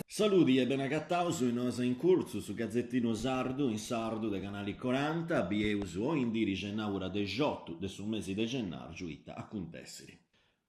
Saludi e benagataus in Noas in Curtzu, su gazetinu sardu in sardu de Canali Coranta, bieus oindiri cenàbura dexiotu de su mesi de gennàrgiu ita acuntèssiri.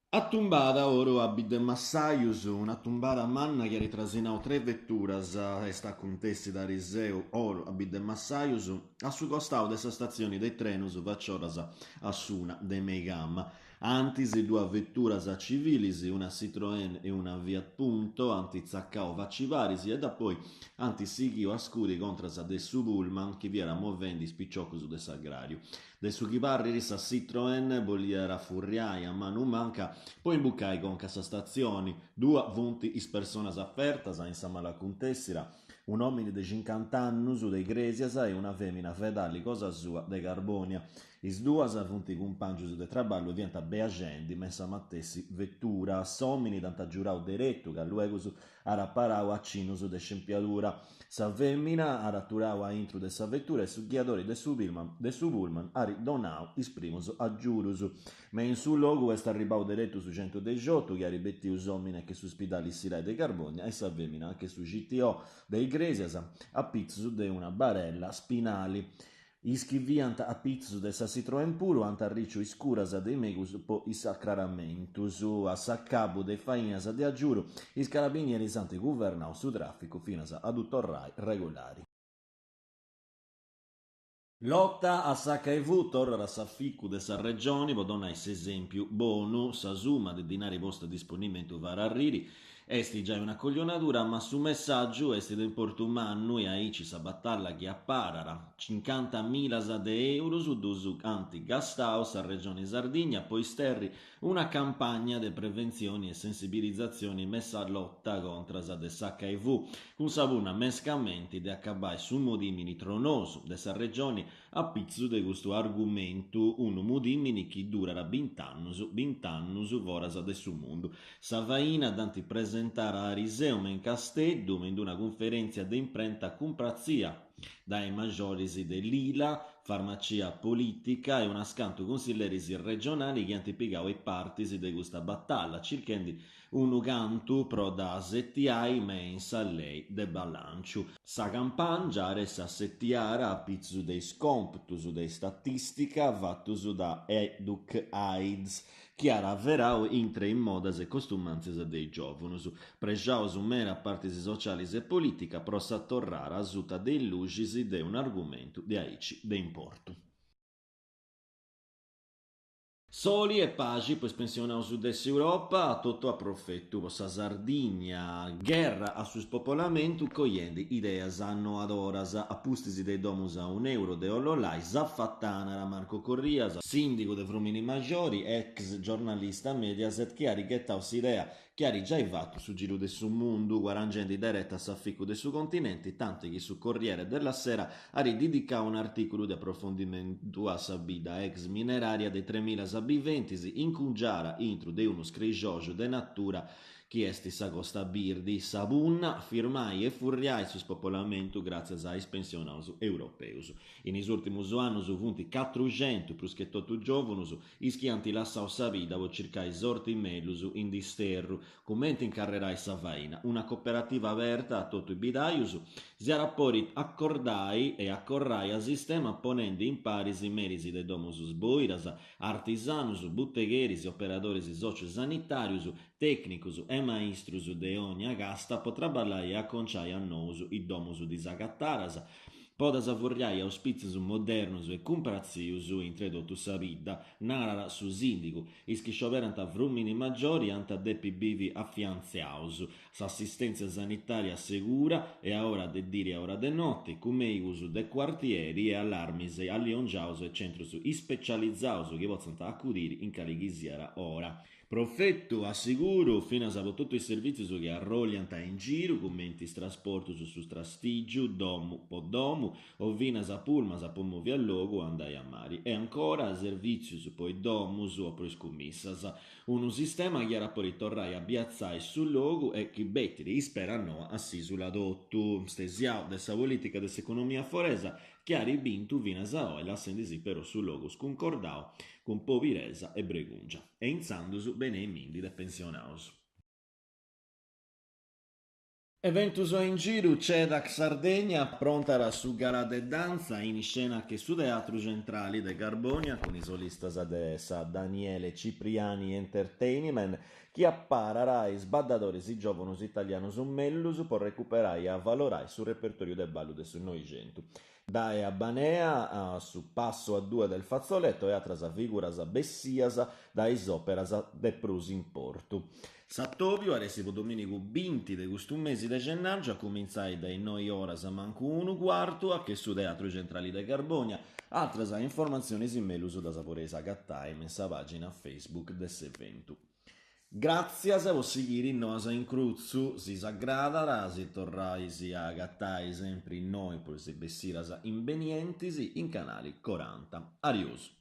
Atumbada oru a Biddemassajus, un'atumbada manna chi at trasinau tres veturas est acuntèssida ariseu oru a Biddemassajus, a su costau de sa statzioni de trenus facioras a s'una de meigama. Antis duas veturas civilis, una Citroën e una Fiat Punto, ant tzacau faci paris e dapoi ant sighiu a scudi contras de su pullman chi fiat movendi is piciocus de s'agràriu. De su chi parrit sa Citroën boliat furriai a manu manca po imbucai conca a sa statzioni. Dua funt is personas fertas in sa mala acuntèssida, un'òmini de cincant'annus de Igrèsias e una fèmina fedali cosa sua de Carbònia. Is duas funt cumpàngius de traballu e fiant biaxendi me in sa matessi vetura. A s'òmini dd'ant agiurau deretu ca luegus at parau acinnus de scempiadura. Sa fèmina at aturau a intru de sa vetura e su ghiadori de su de su pullman at donau is primus agiurus. Me in su logu est arribau deretu su centudexiotu chi at betiu s'òmini a che su spidali Sirai de Carbònia e sa fèmina a che su CTO de Igrèsias a pitzus de una barella spinali. Is chi fiant a pitzus de sa Citroën puru ant arriciu is curas de is mèigus po is acraramentus. A s'acabu de is fainas de agiuru, is carabinieris ant guvernau su tràficu finas a ddu torrai regolari. Lota a s'HIV, torrat s'aficu de sa Regioni po donai s'esèmpiu bonu. Sa suma de dinari posta a disponimentu fait arriri, Est giai una coglionadura, ma su messàgiu est de importu mannu e aici sa batalla chi aparat. Cincantamilas de eurus ddus ant gastaus sa Regioni Sardigna po isterri una campagna de preventzioni e sensibilizatzioni me sa lota contras de s'HIV, cun sa punna mescamenti de acabai su mudìmini tronosu de sa Regioni A pitzus de custu argumentu, unu mudìmini chi durat bint'annus, bint'annus foras de su mundu. Sa faina dd'ant presentada ariseu me in Casteddu, me in d'una cunferèntzia de imprenta cumpratzia dae majoris de Lila, Farmacia Politica e unas cantu cunsilleris regionali chi ant pigau is partis de custa batalla, circhendi Unu cantu pro dda assetiai me in sa lei de balànciu. Sa campàngia at essi assetiara a pitzus de is còmputus de istatìstica fatus da EducAids, chi at averau intre is modas e costumàntzias de is giòvunus. Prexaus meda partis socialis e polìtica pro sa torrada asuta de is luxis de un'argumentu de aici de importu. Soli e paxi po is pensionaus de s'Europa, totu a profetu po sa Sardigna. Gherra a su spopolamentu cogliendi ideas annoadoras. A pustis de is domus a un'euro de Ollolai s'afatanat Marco Corrias, sìndigu de Frùmini Majori, ex giornalista Mediaset chi at ghetau s'idea chi at giai fatu su giru de su mundu, guarangendi dereta s'aficu de su continenti, tanti chi su Corriere della Sera at didicau un'artìculu de aprofondimentu a sa bidda ex minerària de tremilas biventis, incungiara intru de unu scrixoxu de natura chi est sa Costa Birdi. Sa punna, firmai e furriai su spopolamentu gràtzias a is pensionaus europeus. In is ùrtimus annus funt catruxentu, prus che totu giòvunus, Is chi ant lassau sa bidda po circai sorti mellus in disterru, cumenti incarrerai sa faina, una cooperativa aberta a totu is bidaius, si at a podi acordai e acorrai a sistema ponendi in paris meris de domus sboidas, artisanus, butegheris, operadoris sociu-sanitàrius, tècnicus e maistrus de ònnia casta po traballai e aconciai a nous is domus disagatadas, Po ddas furriai a ospìtzius modernus e cumpratzius intre totu sa bidda, narat su sìndigu, is chi scioberant Frùmini Majori ant a depi bivi afiantziaus, s'assistèntzia sanitària segura e a ora de diri e a ora de noti, cun mèigus de cuartieri e allarmis alliongiaus e centrus ispecializaus chi potzant acudiri in cali chi siat ora. Profetu a seguru finas po totu is servìtzius chi arròliant in giru, cumenti is trasportus su trastìgiu domu po domu o finas pulmas po movi a logu o andai a mari e ancora servìtzius po is domus o pro is cummissas. Unu sistema chi at a podi torrai a biatzai su logu e chi betit ispera noa a s'ìsula totu. Stesiau de sa polìtica de s'economia foresa. chi at bintu finas a oi lassendisì però su logu scuncordau cun pobiresa e bregùngia. E intzandus beneimindi de pensionaus. Eventus in giru, Cedax Sardegna aprontat su Galà de Dantza in iscena che su Teatru Centrali de Carbònia cun is solistas de sa Daniele Cipriani Entertainment chi aparat is baddadoris giòvunus italianus mellus po recuperai e avalorai su repertòriu de ballu de su Noixentu. Dae Abbanea a su Passo a due del fazzoletto e atras figuras bessias dae is òperas de prus importu. S'atòbiu at essi po domìnigu binti de custu mesi de gennàrgiu a cumintzai dae is noi oras mancu unu cuartu a che su Teatru Centrali de Carbònia. Atras informatzionis mellus ddas podeis agatai in sa pàgina Facebook de s'eventu. Gràtzias po sighiri Noas in Crutzu, si s'agradat si torrais a agatai sempri innoi po is bessidas imbenientis in canali coranta. Ariosu.